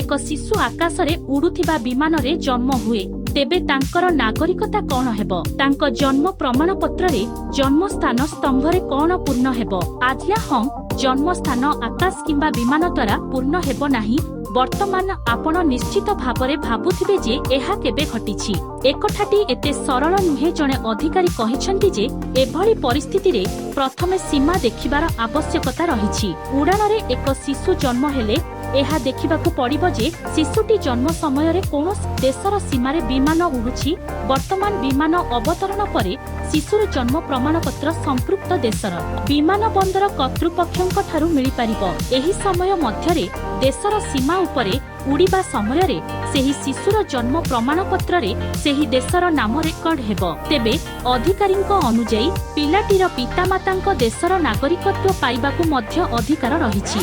ଏକ ଶିଶୁ ଆକାଶରେ ଉଡୁଥିବା ବିମାନରେ ଜନ୍ମ ହୁଏ, ତେବେ ତାଙ୍କର ନାଗରିକତା କଣ ହେବ? ତାଙ୍କ ଜନ୍ମ ପ୍ରମାଣପତ୍ରରେ ଜନ୍ମସ୍ଥାନ ସ୍ତମ୍ଭରେ କଣ ପୂର୍ଣ୍ଣ ହେବ? ଆଜ୍ଞା ହଁ, ଜନ୍ମସ୍ଥାନ ଆକାଶ କିମ୍ବା ବିମାନ ଦ୍ୱାରା ପୂର୍ଣ୍ଣ ହେବ ନାହିଁ। ବର୍ତ୍ତମାନ ଆପଣ ନିଶ୍ଚିତ ଭାବରେ ଭାବୁଥିବେ ଯେ ଏହା କେବେ ଘଟିଛି। ଏକଥାଟି ଏତେ ସରଳ ନୁହେଁ। ଜଣେ ଅଧିକାରୀ କହିଛନ୍ତି ଯେ ଏଭଳି ପରିସ୍ଥିତିରେ ପ୍ରଥମେ ସୀମା ଦେଖିବାର ଆବଶ୍ୟକତା ରହିଛି। ଉଡ଼ାଣରେ ଏକ ଶିଶୁ ଜନ୍ମ ହେଲେ ଏହା ଦେଖିବାକୁ ପଡ଼ିବ ଯେ ଶିଶୁଟି ଜନ୍ମ ସମୟରେ କୌଣସି ଦେଶର ସୀମାରେ ବିମାନ ଉଡୁଛି। ବର୍ତ୍ତମାନ ବିମାନ ଅବତରଣ ପରେ ଶିଶୁର ଜନ୍ମ ପ୍ରମାଣପତ୍ର ସମ୍ପୃକ୍ତ ଦେଶର ବିମାନ ବନ୍ଦର କର୍ତ୍ତୃପକ୍ଷଙ୍କ ଠାରୁ ମିଳିପାରିବ। ଏହି ସମୟ ମଧ୍ୟରେ ଦେଶର ସୀମା ଉପରେ ଉଡ଼ିବା ସମୟରେ ସେହି ଶିଶୁର ଜନ୍ମ ପ୍ରମାଣପତ୍ରରେ ସେହି ଦେଶର ନାମ ରେକର୍ଡ ହେବ। ତେବେ ଅଧିକାରୀଙ୍କ ଅନୁଯାୟୀ, ପିଲାଟିର ପିତାମାତାଙ୍କ ଦେଶର ନାଗରିକତ୍ୱ ପାଇବାକୁ ମଧ୍ୟ ଅଧିକାର ରହିଛି।